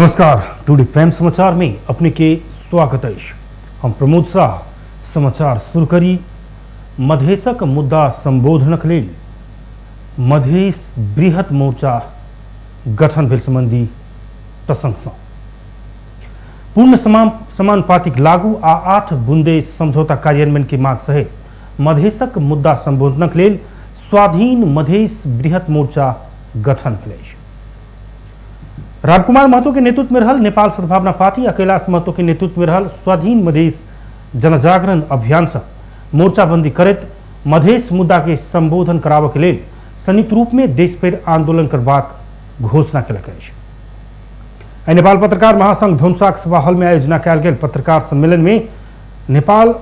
नमस्कार, today prime समाचार में अपने के स्वागत अछि। हम प्रमोद शाह। समाचार शुरू करी। मधेशक मुद्दा संबोधनक लेल मधेश बृहत मोर्चा गठन भेल संबंधी प्रसंगसँ पूर्ण समानुपातिक लागू आ 8 बुंदे समझौता कार्यान्वयन के मांग सहित मधेशक मुद्दा संबोधनक लेल स्वाधीन मधेश बृहत मोर्चा गठन भेल अछि। रामकुमार महतो के नेतृत्व में रहल नेपाल सद्भावना पार्टी आ कैलाश महतो के नेतृत्व में रहल स्वाधीन मधेश जनजागरण अभियान से मोर्चाबंदी करैत मधेश मुद्दा के संबोधन कराबऽ के लेल संयुक्त रूप में देश भरि आंदोलन करबाक घोषणा केलक अछि। आइ नेपाल पत्रकार महासंघ धनुषाक सभा हॉल में आयोजना कयल गेल पत्रकार सम्मेलन में नेपाल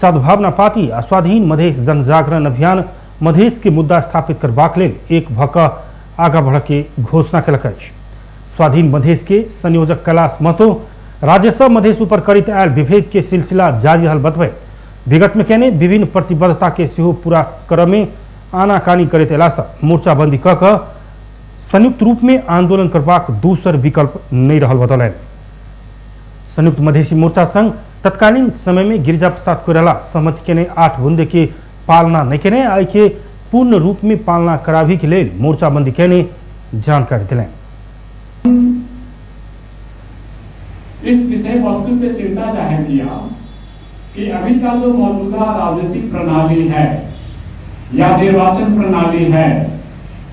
सद्भावना पार्टी आ स्वाधीन मधेश जनजागरण अभियान मधेश के मुद्दा स्थापित करबाक लेल एक भऽ कऽ आगाँ बढ़ऽ के घोषणा केलक अछि। स्वाधीन मधेश के संयोजक कैलाश महतो राज्य सँ मधेश ऊपर करैत आयल विभेद के सिलसिला जारी रहल बतबैत विगत में केने विभिन्न प्रतिबद्धता के सेहो पूरा करऽ में आनाकानी करैत अयला सँ मोर्चाबंदी कऽ कऽ संयुक्त रूप में आंदोलन करबाक दोसर विकल्प नहि रहल बतौलनि। संयुक्त मधेशी मोर्चा संग तत्कालीन समय में गिरिजा प्रसाद कोइराला सहमति केने 8 बुंदे के पालना नहि केने आ के पूर्ण रूप में पालना कराबी के लेल मोर्चाबंदी केने जानकारी दिलनि। इस विषय वस्तु पे चिंता जाहिर किया कि अभी का जो मौजूदा राजनीतिक प्रणाली है या निर्वाचन प्रणाली है,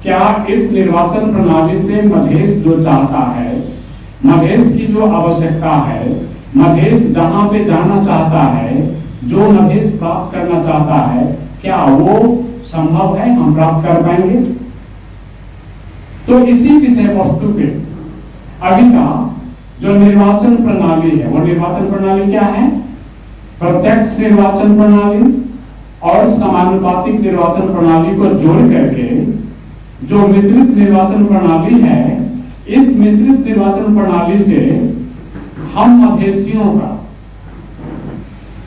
क्या इस निर्वाचन प्रणाली से मधेश जो चाहता है, मधेश की जो आवश्यकता है, मधेश जहां पे जाना चाहता है, जो मधेश प्राप्त करना चाहता है, क्या वो संभव है, हम प्राप्त कर पाएंगे? तो इसी विषय वस्तु पे अभी का जो निर्वाचन प्रणाली है, वो निर्वाचन प्रणाली क्या है? प्रत्यक्ष निर्वाचन प्रणाली और समानुपातिक निर्वाचन प्रणाली को जोड़ करके जो मिश्रित निर्वाचन प्रणाली है, इस मिश्रित निर्वाचन प्रणाली से हम मधेशियों का,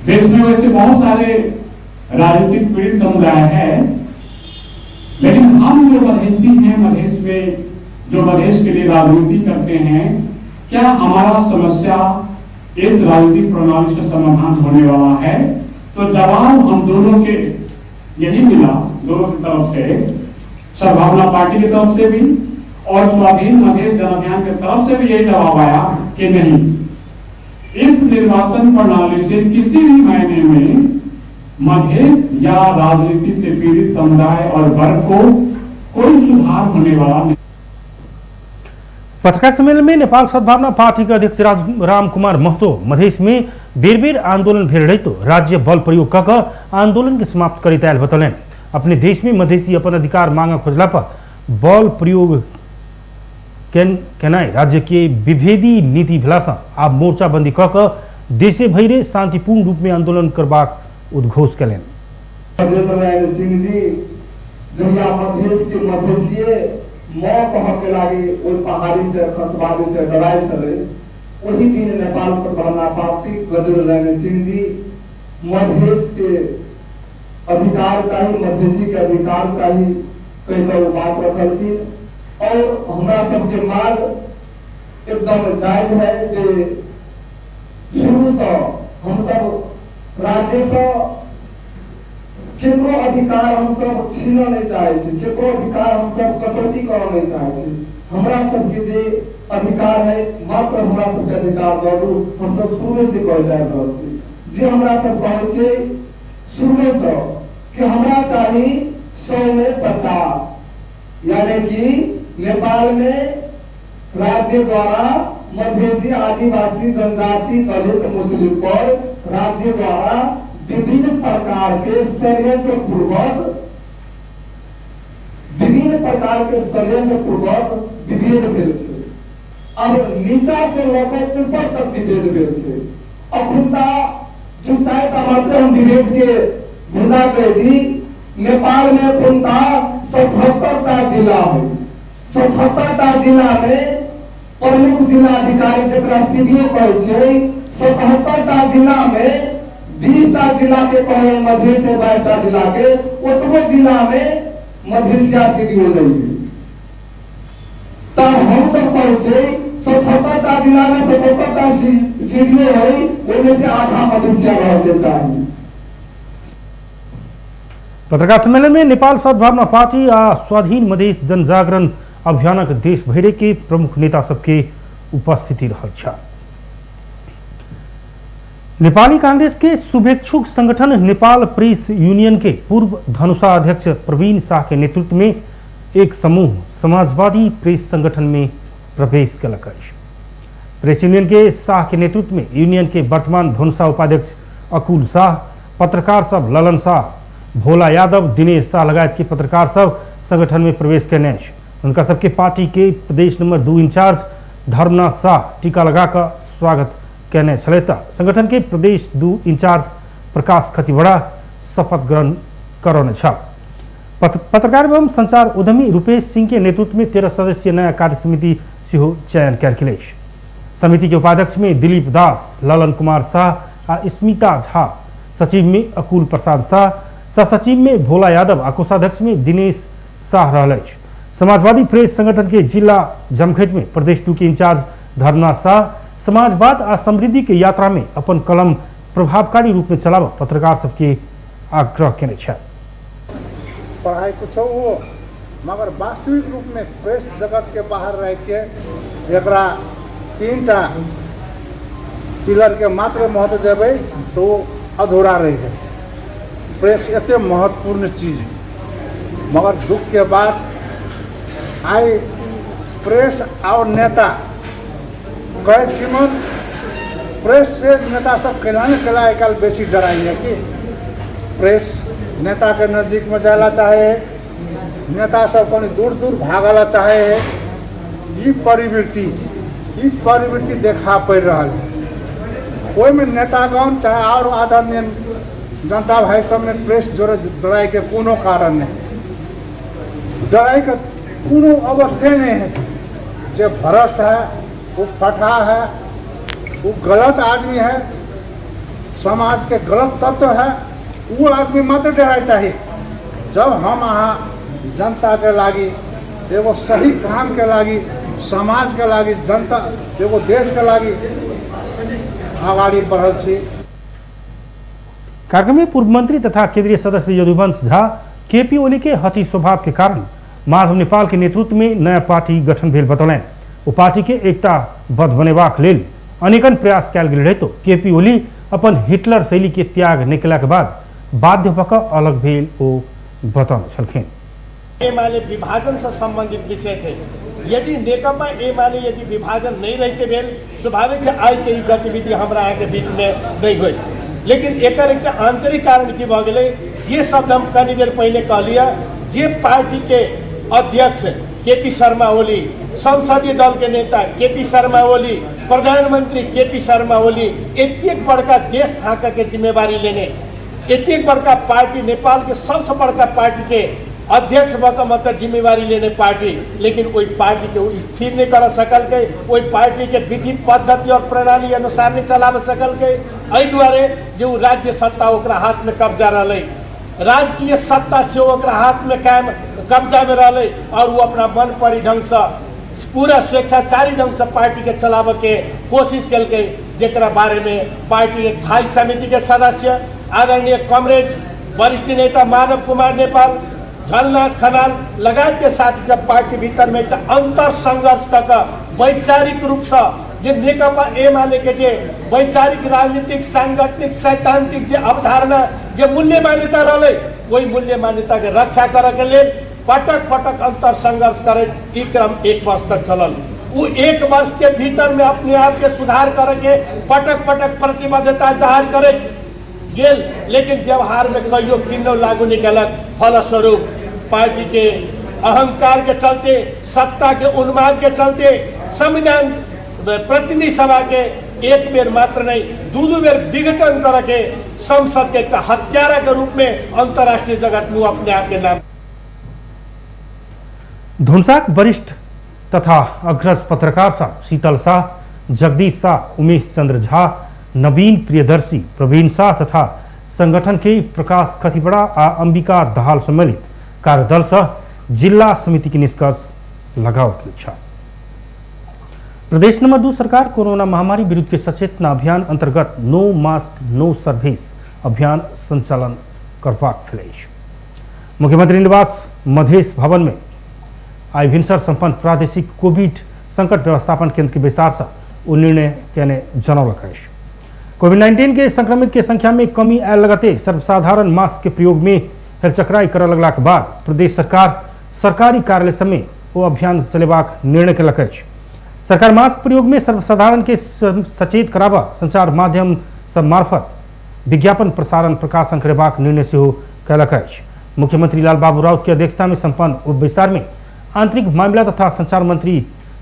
देश में वैसे बहुत सारे राजनीतिक पीड़ित समुदाय है, लेकिन हम जो मधेशी हैं, मधेश में जो मधेश के लिए राजनीति करते हैं, क्या हमारा समस्या इस राजनीतिक प्रणाली से समाधान होने वाला है? तो जवाब हम दोनों के यही मिला, दोनों की तरफ से, सद्भावना पार्टी की तरफ से भी और स्वाधीन मधेश जन अभियान की तरफ से भी यही जवाब आया कि नहीं, इस निर्वाचन प्रणाली से किसी भी मायने में मधेश या राजनीति से पीड़ित समुदाय और वर्ग को कोई सुधार होने वाला नहीं। पत्रकार सम्मेलन में नेपाल सद्भावना पार्टी के अध्यक्ष राम कुमार महतो मधेश में बेर बेर आंदोलन भेल रहितो राज्य बल प्रयोग कऽ कऽ आंदोलन के समाप्त करैत आयल बतौलनि। अपने देश में मधेशी अपन अधिकार मांग खोजला पर बल प्रयोग केनाइ राज्य के विभेदी नीति भेला सँ आब मोर्चाबंदी कऽ कऽ देशे भरिरे शांतिपूर्ण रूप में आंदोलन करबाक उद्घोष केलनि। राजेंद्र नारायण सिंह जी जहिया मधेश के मधेशिये माँ कहऽ के लागी ओहि पहाड़ी से खसबारी से डरायल छलै, ओहि दिन नेपाल सद्भावना पार्टी गजेंद्र नारायण सिंह जी मधेश के अधिकार चाही, मधेशी के अधिकार चाही कहि कऽ ओ बात रखलखिन। और हमरा सबके मांग एकदम जायज है जे शुरू से हमसब राज्य से केकरो अधिकार हमसब छीनऽ नहीं चाहे छी, केकरो अधिकार हमसब कटौती करऽ नहीं चाहे छी। हमरा सबके जे अधिकार है मात्र हमरा सबके अधिकार दऽ दू, हमसब शुरुए से कहैत आबि रहल छी। जे हमरा सब कहै छियै शुरुए से कि हमरा चाही 100 में 50, यानी कि नेपाल में राज्य द्वारा मधेसी आदिवासी जनजाति दलित मुस्लिम पर राज्य द्वारा विभिन्न प्रकार के षड्यंत्र पूर्वक विभिन्न प्रकार के षड्यंत्र पूर्वक विभेद भेल छै। अब नीचा से लऽ कऽ ऊपर तक विभेद भेल छै। अखुनता दू चारिटा मात्र हम विभेद के मुद्दा कहि दी। नेपाल में अखुनता 77टा जिला है। 77टा जिला में प्रमुख जिलाधिकारी जकरा सीडीओ कहै छै, 77टा जिला में 20टा जिला के कहै मधेश 22टा जिला के, ओतबो जिला में मधेशिया सीडीओ नहीं है। तब हम सब कहै छै 77 77टा जिला में 77टा सीडीओ है, ओहिमे से आधा मधेसिया रहके चाही। पत्रकार सम्मेलन में नेपाल सद्भावना पार्टी आ स्वाधीन मधेश जनजागरण अभियानक देश भरि के प्रमुख नेता सबके उपस्थिति रहल छल। नेपाली कांग्रेस के शुभेच्छुक संगठन नेपाल प्रेस यूनियन के पूर्व धनुषा अध्यक्ष प्रवीण शाह के नेतृत्व में एक समूह समाजवादी प्रेस संगठन में प्रवेश कलक अछि। प्रेस यूनियन के शाह के नेतृत्व में यूनियन के वर्तमान धनुषा उपाध्यक्ष अकुल शाह, पत्रकार सब ललन शाह, भोला यादव, दिनेश शाह लगायत के पत्रकार सब संगठन में प्रवेश करने अछि। उनका सबके पार्टी के प्रदेश नंबर 2 इंचार्ज धर्मनाथ शाह टीका लगाकर स्वागत कहने छलथि। संगठन के प्रदेश 2 इंचार्ज प्रकाश खतिवड़ा शपथ ग्रहण करौने छल। पत्रकार एवं संचार उद्यमी रूपेश सिंह के नेतृत्व में 13 सदस्यीय नया कार्य समिति सेहो चयन कयल गेल अछि। समिति के उपाध्यक्ष में दिलीप दास, ललन कुमार शाह आ स्मिता झा, सचिव में अकुल प्रसाद शाह, सह सचिव में भोला यादव आ कोषाध्यक्ष में दिनेश शाह रहल अछि। समाजवादी प्रेस संगठन के जिला जमघट में प्रदेश 2 के इंचार्ज धर्मनाथ शाह समाजवाद आ समृद्धि के यात्रा में अपन कलम प्रभावकारी रूप में चलाब पत्रकार सबके आग्रह केने छथि। पढ़ाई कुछ हो मगर वास्तविक रूप में प्रेस जगत के बाहर रह के एकरा 3टा पिलर के मात्र महत्व देबै तो अधूरा रह जाए। प्रेस एते महत्वपूर्ण चीज है, मगर दुख के बाद आई प्रेस और नेता कहे तीमन प्रेस से नेता सब कैला ने कैला आइ काल्हि बेसी डराइए कि प्रेस नेता के नजदीक में जाला चाहे है, नेता सब कनी दूर दूर भागला चाहे है। ई परिवृत्ति देखा पड़ि रहल है। ओहिमे नेतागण चाहे और आदरणीय जनता भाई सब में प्रेस जोड़े डराइ के कोनो कारण नहीं, डराइ के कोनो अवस्थे नहीं है। जो भ्रष्ट है, वो फटा है, वो गलत आदमी है, समाज के गलत तत्व है, वो आदमी मात्र डराइ चाहिए। जब हम अहाँ जनता के लागी एगो सही काम के लागी, समाज के लागी, जनता एगो देश के लागी अगाडि बढ़ल छी। कार्यक्रम में पूर्व मंत्री तथा केंद्रीय सदस्य यदुवंश झा केपी ओली के हठी स्वभाव के कारण माधव नेपाल के नेतृत्व में नया पार्टी गठन भेल बतौलनि। ओ पार्टी के एकताबद्ध बनेबाक लेल अनेकन प्रयास कयल गेल रहितो केपी ओली अपन हिटलर शैली के त्याग नहि कयलाक बाद बाध्य भऽ कऽ अलग भेल ओ बतौने छलखिन। एमाले विभाजन से संबंधित विषय छै। यदि नेकपा एमाले यदि विभाजन नहीं रहते भेल स्वाभाविक छै आइ के ई गतिविधि हमरा अहाँके बीच में नहीं होइत। लेकिन एकर एकटा आंतरिक कारण की भऽ गेलै, जे शब्द हम कनी देर पहले कहलियै, जे पार्टी के अध्यक्ष केपी शर्मा ओली, संसदीय दल के नेता केपी शर्मा ओली, प्रधानमंत्री केपी शर्मा ओली एतेक बड़का देश हाँक के जिम्मेवारी लेने, एतेक बड़का पार्टी, नेपाल के सबसे बड़का पार्टी के अध्यक्ष भऽ कऽ मतलब जिम्मेवारी लेने पार्टी, लेकिन ओहि पार्टी के ओ स्थिर नहीं कर सकलकै, ओहि पार्टी के विधि पद्धति और प्रणाली अनुसार नहीं चलाब सकलकै। एहि दुआरे जे ओ राज्य सत्ता ओकरा हाथ में कब्जा रहलै, राजकीय सत्ता सेहो ओकरा हाथ में कायम कब्जा में रहलै और वो अपना मन परी ढंग से पूरा स्वेच्छाचारी ढंग से पार्टी के चलाबऽ के कोशिश केलकै, जेकरा बारे में पार्टी के स्थायी समिति के सदस्य आदरणीय कॉमरेड वरिष्ठ नेता माधव कुमार नेपाल, झलनाथ खनाल लगायत के साथ जब पार्टी भीतर में एक अंतर संघर्ष कऽ कऽ वैचारिक रूप से जे नेकपा एमाले के जे वैचारिक, राजनीतिक, सांगठनिक, सैद्धांतिक जे अवधारणा, जे मूल्य मान्यता रहलै, ओहि मूल्य मान्यता के रक्षा करऽ के लेल पटक पटक अंतर संघर्ष करैत ई क्रम 1 वर्ष तक चलल। वो 1 वर्ष के भीतर में अपने आप के सुधार करे के पटक पटक प्रतिबद्धता जाहिर करैत गेल, लेकिन व्यवहार में कहियो किन्नो लागू नहीं केलक। फलस्वरूप पार्टी के अहंकार के चलते, सत्ता के उन्माद के चलते संविधान प्रतिनिधि सभा के एक बेर मात्र नहीं दू बेर विघटन करके संसद के एक हत्यारा के रूप में अंतर्राष्ट्रीय जगत में अपने आप के नाम। धनुषाक वरिष्ठ तथा अग्रज पत्रकार साह शीतल शाह, जगदीश शाह, उमेश चंद्र झा, नवीन प्रियदर्शी, प्रवीण शाह तथा संगठन के प्रकाश खतिवड़ा आ अंबिका दाहाल सम्मिलित कार्यदल सह जिला समिति के निष्कर्ष लगाओल गेल छल। प्रदेश नंबर 2 सरकार कोरोना महामारी विरुद्ध के सचेतना अभियान अंतर्गत नो मास्क नो सर्विस अभियान संचालन करबाक भेल अछि। मुख्यमंत्री निवास मधेश भवन में आइ भिनसर संपन्न प्रादेशिक कोविड संकट व्यवस्थापन केंद्र के बैसार से ओ निर्णय केने जनौलक अछि। कोविड-19 के संक्रमित के संख्या में कमी आयल लगते सर्वसाधारण मास्क के प्रयोग में हेलचकराई करऽ लगला के बाद प्रदेश सरकार सरकारी कार्यालय समेत ओ अभियान चलेबाक निर्णय केलक अछि। सरकार मास्क प्रयोग में सर्वसाधारण के सचेत कराबऽ संचार माध्यम सब मार्फत विज्ञापन प्रसारण प्रकाशन करेबाक निर्णय सेहो कयलक अछि। मुख्यमंत्री लालबाबू राउत के अध्यक्षता में संपन्न ओ बैसार में आंतरिक मामला तथा संचार मंत्री,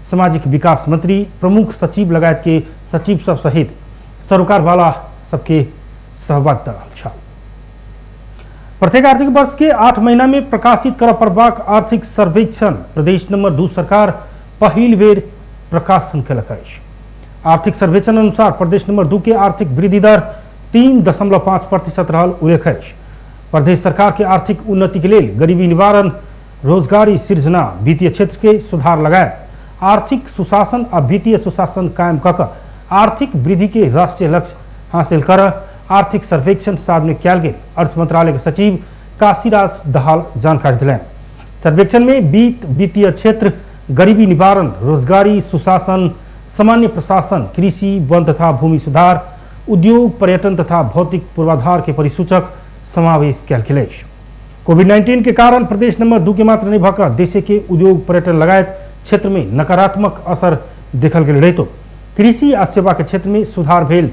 सामाजिक विकास मंत्री, प्रमुख सचिव लगायत के सचिव सब सहित सरोकार वाला सबके सहभागिता रहल छल। प्रत्येक आर्थिक वर्ष के 8 महीना में प्रकाशित करऽ पड़बाक आर्थिक सर्वेक्षण प्रदेश नंबर 2 सरकार पहिल बेर प्रकाशन केलक अछि। आर्थिक सर्वेक्षण अनुसार प्रदेश नंबर 2 के आर्थिक वृद्धि दर 3.5% रहल उल्लेख अछि। प्रदेश सरकार के आर्थिक उन्नति के लेल गरीबी निवारण, रोजगारी सृजना, वित्तीय क्षेत्र के सुधार लगायत आर्थिक सुशासन आ वित्तीय सुशासन कायम कऽ आर्थिक वृद्धि के राष्ट्रीय लक्ष्य हासिल कर आर्थिक सर्वेक्षण सार्वजनिक कयल गेल अर्थ मंत्रालय के सचिव काशीराज दहाल जानकारी दिलनि। सर्वेक्षण में वित्त, वित्तीय क्षेत्र, गरीबी निवारण, रोजगारी सुशासन, सामान्य प्रशासन, कृषि, वन तथा भूमि सुधार, उद्योग, पर्यटन तथा भौतिक पूर्वाधार के परिसूचक समावेश कयल गेल अछि। कोविड-19 के कारण प्रदेश नंबर 2 के मात्र नहीं भऽ देश के उद्योग, पर्यटन लगायत क्षेत्र में नकारात्मक असर देखल गेल रहितो कृषि आ सेवा के क्षेत्र में सुधार भेल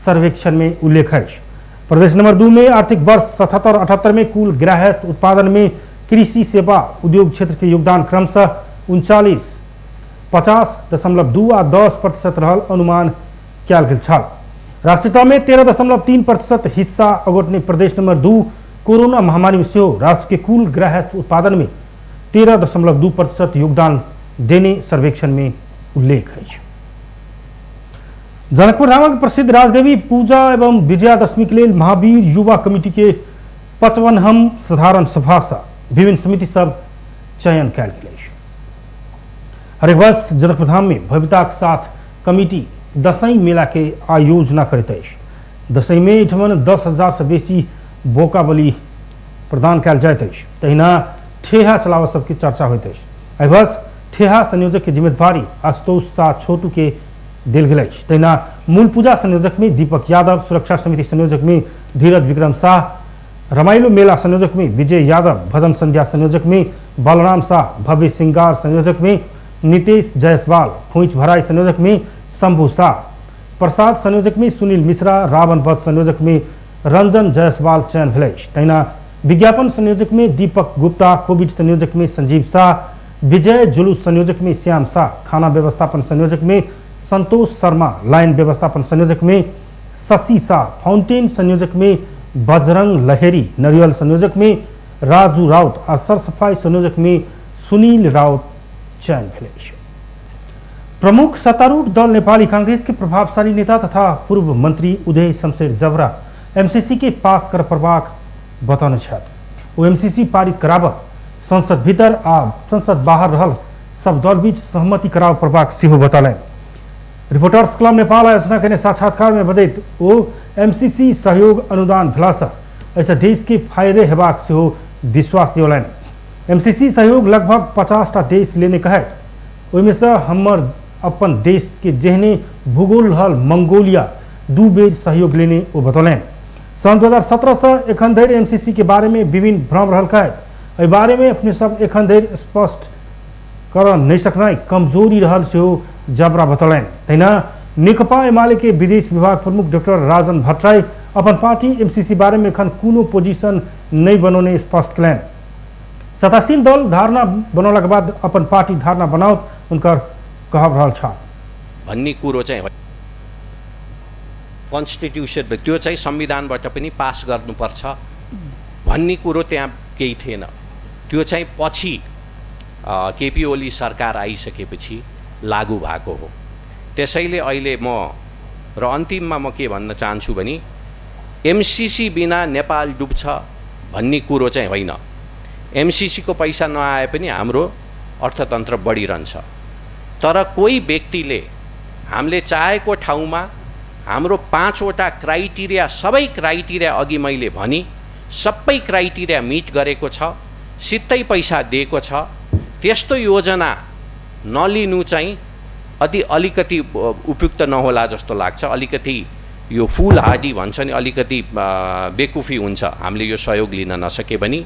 सर्वेक्षण में उल्लेख अछि। प्रदेश नंबर 2 में आर्थिक वर्ष 77-78 में कुल गृहस्थ उत्पादन में कृषि, सेवा, उद्योग क्षेत्र के योगदान क्रमशः 39, 50.2 आ 10% रहल अनुमान कयल गेल छल। राष्ट्रीयता में 13.3% हिस्सा अगोटने प्रदेश नंबर 2 कोरोना महामारी में सेहो राष्ट्र के कुल गृहस्थ उत्पादन में 13.2% योगदान देने सर्वेक्षण में उल्लेख अछि। जनकपुर धामक प्रसिद्ध राजदेवी पूजा एवं विजयादशमी के लेल महावीर युवा कमिटी के 55हम साधारण सभा से विभिन्न समिति सब चयन कयल गेल अछि। हरेक वर्ष जनकपुर धाम में भव्यता के साथ कमिटी दसई मेला के आयोजना करैत अछि। दसई में एहिठमन 10,000 से बेसी बोका बलि प्रदान कयल जाइत अछि। तहिना ठेहा चलाबऽ सबके चर्चा होइत अछि। एहि वर्ष ठेहा संयोजक के जिम्मेदारी आशुतोष शाह छोटू के देल गेल अछि। तहिना मूल पूजा संयोजक में दीपक यादव, सुरक्षा समिति संयोजक में धीरज विक्रम शाह, रमाइलो मेला संयोजक में विजय यादव, भजन संध्या संयोजक में बलराम शाह, भव्य सिंगार संयोजक में नितेश जायसवाल, खोइच भराई संयोजक में शंभू शाह, प्रसाद संयोजक में सुनील मिश्रा, रावण वध संयोजक में रंजन जायसवाल चयन भेल अछि। तहिना विज्ञापन संयोजक में दीपक गुप्ता, कोविड संयोजक में संजीव शाह, विजय जुलूस संयोजक में श्याम शाह, खाना व्यवस्थापन संयोजक में संतोष शर्मा, लाइन व्यवस्थापन संयोजक में शशि शाह, फाउंटेन संयोजक में बजरंग लहेरी, नरियल संयोजक में राजू राउत आ सरसफाई संयोजक में सुनील राउत चयन भेल अछि। प्रमुख सत्तारूढ़ दल नेपाली कांग्रेस के प्रभावशाली नेता तथा पूर्व मंत्री उदय शमशेर जबरा एमसीसी के पास कर पड़बाक बतौने छथि। ओ एमसीसी पारित कराबऽ संसद भीतर आ संसद बाहर रहल सब दल बीच सहमति कराबऽ पड़बाक सेहो बतौलनि। रिपोर्टर्स क्लब नेपाल आयोजना केने साक्षात्कार में बदैत ओ एमसीसी सहयोग अनुदान भेलासँ एहिसँ देश के फायदे हेबाक सेहो विश्वास दियौलनि। एमसीसी सहयोग लगभग 50टा देश लेने कहैत ओहिमे सँ हमर अपन देश के जेहने भूगोल रहल मंगोलिया 2 बेर सहयोग लेने ओ बतौलनि। सन 2017 से एखन धरि एमसीसी के बारे में विभिन्न भ्रम रहल कहैत एहि बारे में अपने सब एखन धरि स्पष्ट कर नहीं सकनाइ कमजोरी रहल सेहो जबरा बतौलनि। तहिना नेकपा एमाले के विदेश विभाग प्रमुख डॉक्टर राजन भट्टराई अपन पार्टी एमसीसी बारे में एखन कोनो पोजीशन नहीं बनौने स्पष्ट कयलनि। सत्तासीन दल धारणा बनौलाक बाद अपन पार्टी धारणा बनाओत हुनकर कहब रहल छल। भन्ने कुरो चाहिँ कन्स्टिट्युसन त्यो चाहिँ संविधानबाट पनि पास गर्नुपर्छ भन्ने कुरो त्यहाँ केही थिएन। त्यो चाहिँ पछि केपी ओली सरकार आइसकेपछि लागू भएको हो। त्यसैले अहिले म र अन्तिममा म के भन्न चाहन्छु भने एमसीसी बिना नेपाल डुब्छ भन्ने कुरो चाहिँ होइन। एमसीसीको पैसा नआए पनि हाम्रो अर्थतन्त्र बढिरहन्छ। तर कोही व्यक्तिले हामीले चाहेको ठाउँमा हाम्रो 5 वटा क्राइटेरिया, सबै क्राइटेरिया अघि मैले भनी, सबै क्राइटेरिया मिट गरेको छ, सित्तै पैसा दिएको छ। त्यस्तो योजना नलिनु चाहिँ अति अलिकति उपयुक्त नहोला जस्तो लाग्छ। अलिकति यो फुल हार्डी भन्छ नि, अलिकति बेकुफी हुन्छ हामीले यो सहयोग लिन नसके पनि।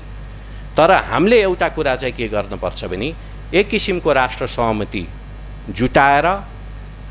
तर हामीले एउटा कुरा चाहिँ के गर्नुपर्छ भने एक किसिमको राष्ट्र सहमति जुटाएर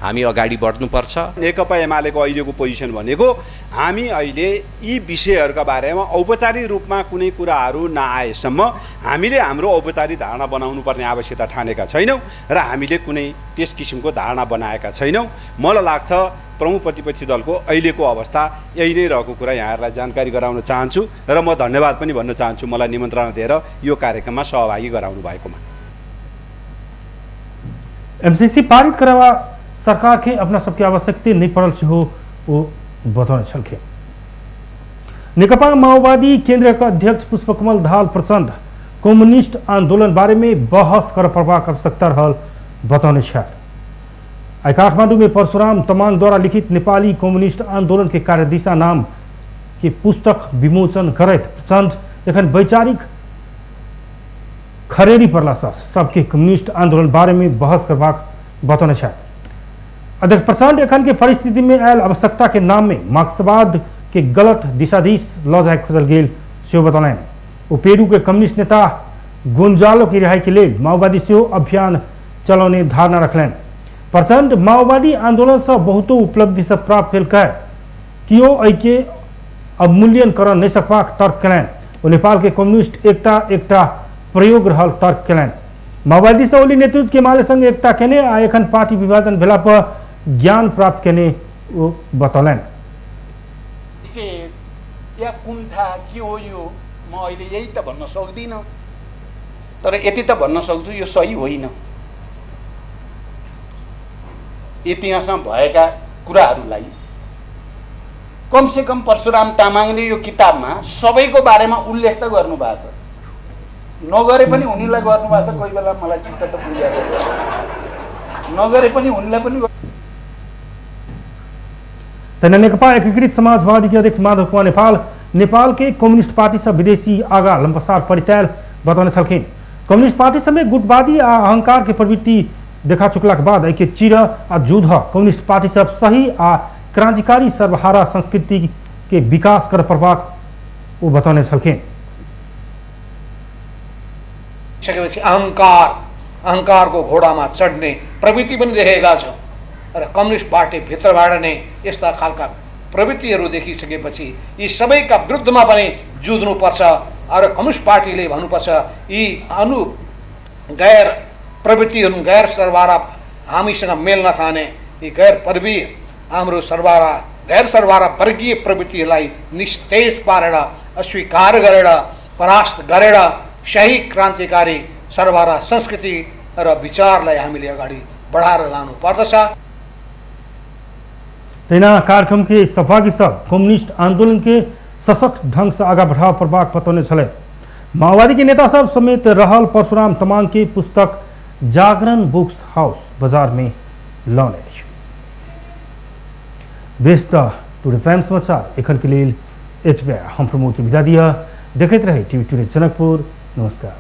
हामी अगाडि बढ्नुपर्छ। नेकपा एमालेको अहिलेको पोजिसन भनेको हामी अहिले यी विषयहरूका बारेमा औपचारिक रूपमा कुनै कुराहरू नआएसम्म हामीले हाम्रो औपचारिक धारणा बनाउनु पर्ने आवश्यकता ठानेका छैनौँ र हामीले कुनै त्यस किसिमको धारणा बनाएका छैनौँ। मलाई लाग्छ प्रमुख प्रतिपक्षी दलको अहिलेको अवस्था यही नै रहेको कुरा यहाँहरूलाई जानकारी गराउन चाहन्छु र म धन्यवाद पनि भन्न चाहन्छु मलाई निमन्त्रणा दिएर यो कार्यक्रममा सहभागी गराउनु भएकोमा। एमसीसी पारित करवा सरकार के अपना सबके आवश्यकता नहीं पड़ल से हो वो बतौने छलखिन। नेकपा माओवादी केंद्र का अध्यक्ष पुष्पकमल दाहाल प्रचण्ड कम्युनिस्ट आंदोलन बारे में बहस कर पड़बाक आवश्यकता रहल बतौने छथि। आइ काठमांडू में परशुराम तमांग द्वारा लिखित नेपाली कम्युनिस्ट आंदोलन के कार्यदिशा नाम के पुस्तक विमोचन करैत प्रचण्ड एखन वैचारिक खरेड़ी पड़ला से सबके कम्युनिस्ट आंदोलन बारे में बहस करबाक बतौने छथि। अध्यक्ष प्रचण्ड एखन के परिस्थिति में आयल आवश्यकता के नाम में मार्क्सवाद के गलत दिशाधीश ल जाए खोजल गेल सेहो बतौलनि। ओ पेरू के कम्युनिस्ट नेता गोंजालो की रिहाई के लेल माओवादी सेहो अभियान चलौने धारणा रखलनि। प्रचण्ड माओवादी आंदोलन से बहुतो उपलब्धि सब प्राप्त भेल कह कियो एहिके अवमूल्यन कर नहीं सकबाक तर्क कयलनि। ओ नेपाल के कम्युनिस्ट एकता एकटा प्रयोग रहल तर्क कयलनि। माओवादी से ओली नेतृत्व के एमाले संग एकता केने आ एखन पार्टी विभाजन भेला पर ज्ञान प्राप्त केने ओ बतौलनि। या कुण्ठा के हो यो म अहिले यही त भन्न सक्दिनँ, तर यति त भन्न सक्छु यो सही होइन। इतिहासमा भएका कुराहरूलाई कमसेकम परशुराम तामाङले यो किताबमा सबैको बारेमा उल्लेख त गर्नुभएको छ, नगरे पनि उनीलाई गर्नुभएको छ। कोही बेला मलाई चित्त त बुझाएको नगरे पनि उनलाई पनि। तहिना नेकपा एकीकृत समाजवादी के अध्यक्ष माधव कुमार नेपाल नेपाल के कम्युनिस्ट पार्टी से विदेशी आगा लम्पसार परितैल बतौने छलखिन। कम्युनिस्ट पार्टी समेत गुटवादी आ अहंकार के प्रवृत्ति देखा चुकला के बाद एके चिर आ जुध कम्युनिस्ट पार्टी सब सही आ क्रांतिकारी सर्वहारा संस्कृति के विकास कर पड़बाक ओ बतौने छलखिन। सकेपछि अहंकार अहंकारको घोडामा चढ्ने प्रवृत्ति पनि देखेका छौँ र कम्युनिस्ट पार्टी भित्रबाट नै यस्ता खालका प्रवृत्तिहरू देखिसकेपछि यी सबैका विरुद्धमा पनि जुझ्नुपर्छ र कम्युनिस्ट पार्टीले भन्नुपर्छ यी अनु गैर प्रवृत्तिहरू गैर सर्वहारा हामीसँग मेल नखाने यी गैर पर्वी हाम्रो सर्वहारा गैर सर्वहारा वर्गीय प्रवृत्तिहरूलाई निस्तेज पारेर अस्वीकार गरेर परास्त गरेर सही क्रान्तिकारी सर्वहारा संस्कृति र विचारलाई हामीले अगाडि बढाएर लानु पर्दछ। तहिना कार्यक्रम के सहभागी सब कम्युनिस्ट आंदोलन के सशक्त ढंग से आगा बढ़ाव पड़बाक बतौने छलै। माओवादी के नेता सब समेत रहल परशुराम तमांग के पुस्तक जागरण बुक्स हाउस बाजार में लौने अछि। बेस त टुडे प्राइम समाचार एखन के लेल एतबे। हम प्रमोद के विदा दिया। देखैत रहे टीवी टुडे जनकपुर। नमस्कार।